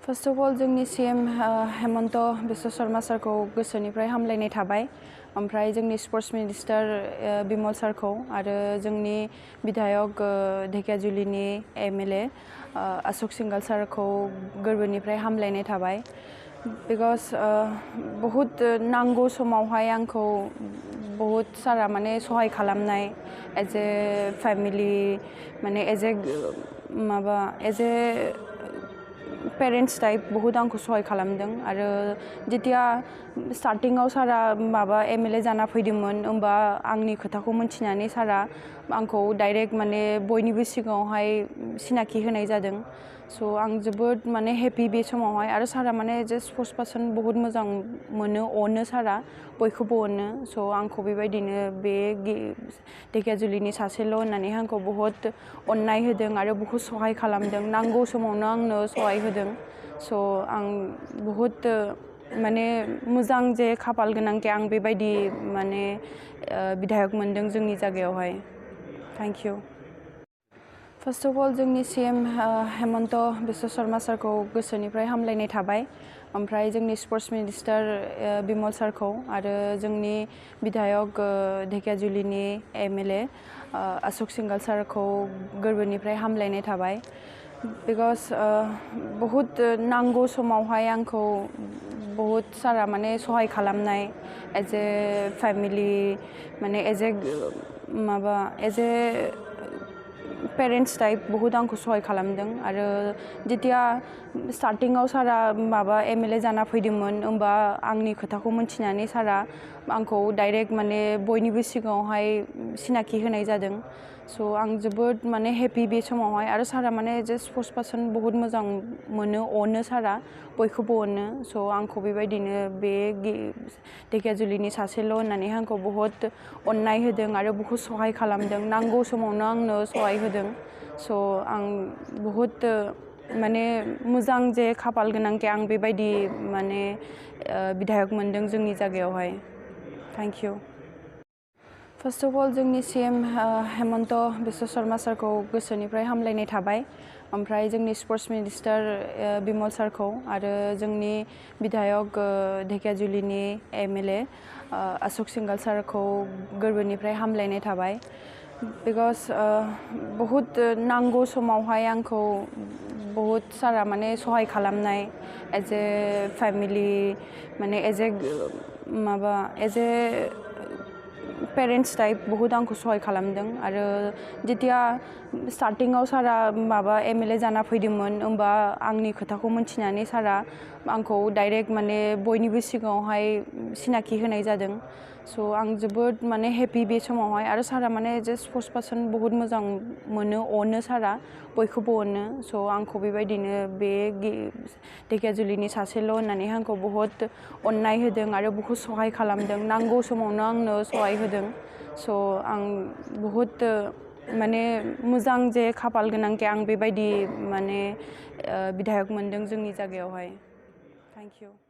first of all जोंनि CM Hemant Biswa Sharma सारखौ गोसोनिफ्राय हामलायनाय थाबाय ओमफ्राय जोंनि स्पर्ट्स मिनिस्टार बिमल सारखौ आरो जोंनि विधायक ढेकियाजुलिनि एमएलए अशोक सिंघाल सारखौ गोरबोनिफ्राय हामलायनाय थाबाय बिकज बहुत नांगौ समावहाय आंखौ बहुत सारा माने सहाय खालामनाय एज ए फेमिली माने एज ए पेरेंट्स टाइप बहुत आंखौ सहाय खालामदों आरो जेतिया स्टार्टिंआव सारा माबा एमएलए जाना फैदोंमोन होमबा आंनि खोथाखौ मोनथिनानै सारा आंखौ डाइरेक्ट माने बयनिबो सिगाङावहाय सिनाखि होनाय जादों स' आं जोबोद माने हेपि बे समावहाय आरो सारा माने एज स्पर्ट्स पार्सन बहुत मोजां मोनो अनो सारा बयखौबो अनो स' आंखौ बेबायदिनो बे ढेकियाजुलिनि सासेल' होननानै आंखौ बहुत अननाय होदों आरो बहुत सहाय खालामदों नांगौ समावनो आंनो सहाय होदों स' आं बहुत माने मोजां जे खाफाल गोनांखे आं बेबायदि माने विधायक मोनदों जोंनि जायगायावहाय thank you first of all जोंनि सीएम हेमन्त बिश्व शर्मा सारखौ गोसोनिफ्राय हामलायनाय थाबाय ओमफ्राय जोंनि स्पर्ट्स मिनिस्टार बिमल सारखौ आरो जोंनि विधायक ढेकियाजुलिनि एमएलए अशोक सिंघाल सारखौ गोरबोनिफ्राय हामलायनाय थाबाय बिकज बहुत नांगौ समावहाय आंखौ बहुत सारा माने सहाय खालामनाय एज ए फेमिली माने एज ए पेरेंट्स टाइप बहुत आंखौ सहाय खालामदों आरो जेतिया स्टार्टिंआव सारा माबा एमएलए जाना फैदोंमोन होमबा आंनि खोथाखौ मोनथिनानै सारा आंखौ डाइरेक्ट माने बयनिबो सिगाङावहाय सिनाखि होनाय जादों स' आं जोबोद माने हेपि बे समावहाय आरो सारा माने एज स्पर्ट्स पार्सन बहुत मोजां मोनो अनो सारा बयखौबो अनो स' आंखौ बेबायदिनो बे ढेकियाजुलिनि सासेल' होननानै आंखौ बहुत अननाय होदों आरो बहुत सहाय खालामदों नांगौ समावनो आंनो सहाय होदों स' आं बहुत माने मोजां जे खाफाल गोनांखे आं बेबायदि माने विधायक मोनदों जोंनि जायगायावहाय thank you first of all जोंनि सीएम हेमन्त बिश्व शर्मा सारखौ गोसोनिफ्राय हामलायनाय थाबाय ओमफ्राय जोंनि स्पर्ट्स मिनिस्टार बिमल सारखौ आरो जोंनि विधायक ढेकियाजुलिनि एमएलए अशोक सिंघाल सारखौ गोरबोनिफ्राय हामलायनाय थाबाय बिकज बहुत नांगौ समावहाय आंखौ बहुत सारा माने सहाय खालामनाय एज ए फेमिली माने एज ए पेरेंट्स टाइप बहुत आंखौ सहाय खालामदों आरो जेतिया स्टार्टिंआव सारा माबा एमएलए जाना फैदोंमोन होमबा आंनि खोथाखौ मोनथिनानै सारा आंखौ डाइरेक्ट माने बयनिबो सिगाङावहाय सिनाखि होनाय जादों स' आं जोबोद माने हेपि बे समावहाय आरो सारा माने एज स्पर्ट्स पार्सन बहुत मोजां मोनो अनो सारा बयखौबो अनो स' आंखौ बेबायदिनो बे ढेकियाजुलिनि सासेल' होननानै आंखौ बहुत अननाय होदों आरो बहुत सहाय खालामदों नांगौ समावनो आंनो सहाय होदों स' आं बहुत माने मोजां जे खाफाल गोनांखे आं बेबायदि माने विधायक मोनदों जोंनि जायगायावहाय थैंक यू